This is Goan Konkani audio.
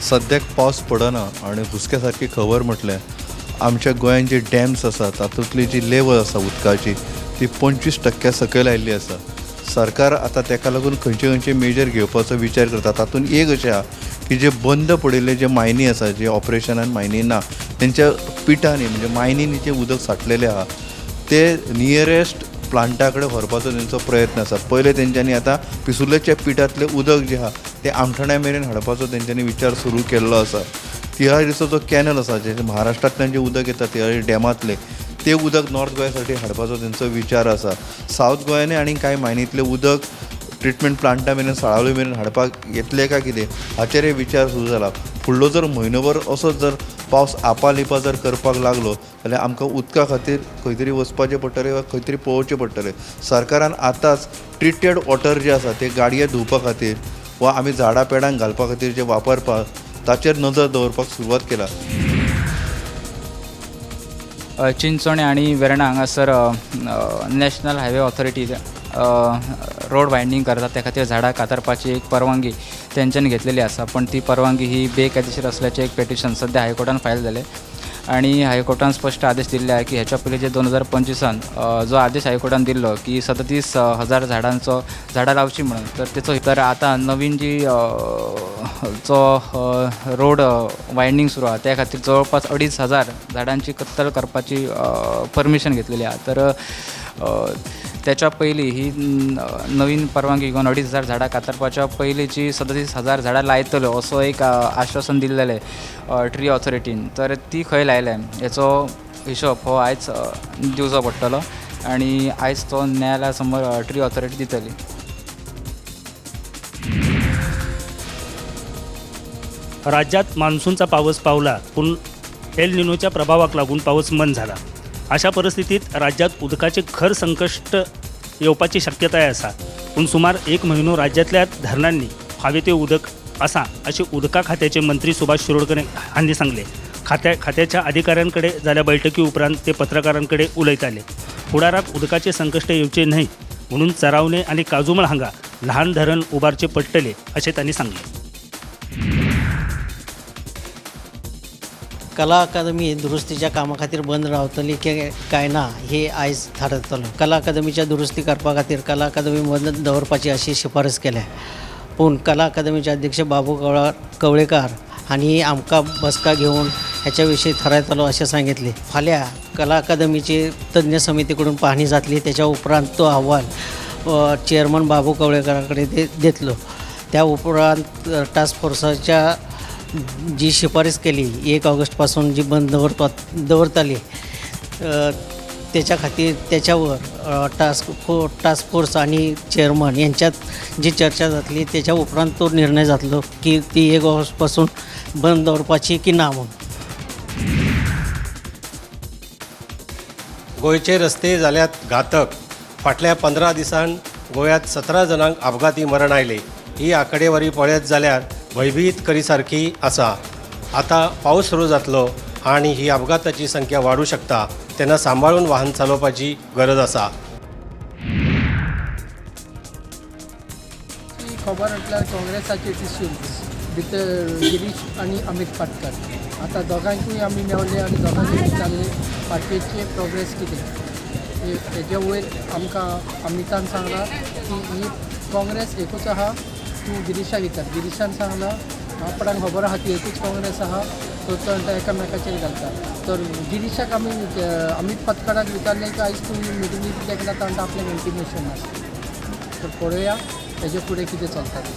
सद्याक पावस पडना आनी हुस्क्या सारकी खबर म्हटल्यार आमच्या गोंयांत जे डॅम्स आसा तातूंतली जी लेवल आसा उदकाची ती 25% सकयल आयिल्ली आसा. सरकार आतां ताका लागून खंयचे खंयचे मेजर घेवपाचो विचार करता. तातूंत एक अशें आहा की जे बंद पडिल्ले जे मायनी आसा, जे ऑपरेशनान मायनी ना तेंच्या पिटांनी म्हणजे मायनींनी जें उदक सांठलेलें आहा ते नियरेस्ट प्लांटा कडेन व्हरपाचो तेंचो प्रयत्न आसा. पयलें तेंच्यांनी आतां पिसुर्लेच्या पिठांतलें उदक जें आहा तें आमठाण्या मेरेन हाडपाचो तेंच्यांनी विचार सुरू केल्लो आसा. तिळारीचो जो कॅनल आसा, जे महाराष्ट्रांतल्यान जें उदक येता तिळारी डॅमांतलें तें उदक नॉर्थ गोंयासाठी हाडपाचो तेंचो विचार आसा. सावथ गोंयांनी आनी कांय मायनींतलें उदक ट्रिटमेंट प्लांटा मेरेन साळावली मेरेन हाडपाक येतलें काय कितें हाचेरय विचार सुरू जाला. फुडलो जर म्हयनोभर असोच जर पावस आपा लिपा जर करपाक लागलो जाल्यार आमकां उदका खातीर खंय तरी वचपाचें पडटलें वा खंय तरी पळोवचें पडटलें. सरकारान आतांच ट्रिटेड वॉटर जें आसा तें गाडये धुवपा खातीर वा आमी झाडां पेडांक घालपा खातीर जें वापरपाक ताचेर नजर दवरपाक सुरवात केला. चिंचोणे आनी वेर्णा हांगासर national highway authority road widening करता, त्या खातीर झाडां कातरपाची एक परवानगी तेंच्यांनी घेतलेली आसा, पण ती परवानगी ही बेकायदेशीर असल्याचें एक पेटिशन सद्या हायकोर्टान फायल जालें आनी हायकोर्टान स्पश्ट आदेश दिल्ले आहा की हेच्या पयलीं जे 2025 जो आदेश हायकोर्टान दिल्लो की 37,000 झाडांचो झाडां लावची म्हणून, तर तेचो तर आतां नवीन जी जो रोड वायंडींग सुरू आहा त्या खातीर जवळपास 2,500 झाडांची कत्तल करपाची परमिशन घेतलेली आहा. तर त्याच्या पयलीं ही नवीन परवानगी घेवन 2,500 झाडां कातरपाच्या पयलींची 37,000 झाडां लायतल्यो असो एक आश्वासन दिल्लेलें ट्री ऑथॉरिटीन, तर ती खंय लायल्या हेचो हिशोब हो आयज दिवचो पडटलो आनी आयज तो न्यायालया समोर ट्री ऑथॉरिटी दितली. राज्यात मान्सूनचा पाऊस पावला, पण एल निनोच्या प्रभावाक लागून पाऊस मंद झाला. अशा परिस्थितीत राज्यात उदकाचे खर संकश्ट येवपाची शक्यताय आसा. पूण सुमार एक म्हयनो राज्यांतल्या धरणांनी फावे ते उदक आसा अशें उदका खात्याचे मंत्री सुभाष शिरोडकर हांणी सांगले. खात्याच्या अधिकाऱ्यांकडे जाल्या बैठकी उपरांत ते पत्रकारांकडे उलयताले. फुडाराक उदकाचे संकश्ट येवचे न्हय म्हणून चरावणे आनी काजूमळ हांगा ल्हान धरण उबारचे पडटले अशें तांणी सांगले. कला अकादमी दुरुस्तीच्या कामा खातीर बंद रावतली की काय ना हे आयज थारयतलो. कला अकादमीच्या दुरुस्ती करपा खातीर कला अकादमी बंद दवरपाची अशी शिफारस केल्या, पूण कला अकादमीचे अध्यक्ष बाबू कवळेकार हांणी आमकां बसका घेवन ह्याच्या विशीं थारायतलो अशें सांगितलें. फाल्यां कला अकादमीची तज्ञ समिती कडून पाहणी जातली, त्याच्या उपरांत तो अहवाल चेअरमन बाबू कवळेकारा कडेन दितलो. त्या उपरांत टास्क फोर्साच्या जी शिफारस केली 1 ऑगस्टपासून जी बंद दवरताली त्याच्या खातीर त्याच्यावर टास्क फोर्स आणि चेअरमन यांच्यात जी चर्चा जातली त्याच्या उपरांत तो निर्णय जातलो की ती 1 ऑगस्टपासून बंद दवरपाची की ना म्हणून. गोंयचे रस्ते जाल्यात घातक. फाटल्या 15 दिसान गोंयांत 17 जाणांक अपघाती मरण आयलें. ही आंकडेवारी पळयत जाल्यार भयभीत करीसारकी आसा. आतां पावस सुरू जातलो आनी ही अपघाताची संख्या वाडूं शकता, तेन्ना सांबाळून वाहन चलोवपाची गरज आसा. ही खबर म्हटल्यार काँग्रेसाची डिसून भितर गिरीश आनी अमीत पाटकर आतां दोगांयकूय आमी मेवले आनी दोगांकूय विचारले पार्टेचे प्रोग्रेस कितें, हेजे वयर आमकां अमितान सांगलां की ही काँग्रेस एकूच आहा, तूं गिरीशाक विचार. गिरीशान सांगलां आपणाक खबर आहा ती एकूच काँग्रेस आहा, सो तो म्हणटा एकामेकाचेर घालता. तर गिरीशाक आमी अमीत पाटकराक विचारलें की आयज तूं मिटिंगेक कित्याक ना, तो म्हणटा आपल्याक इंटिमेशन आसा. तर पळोवया हेजे फुडें कितें चलता तें.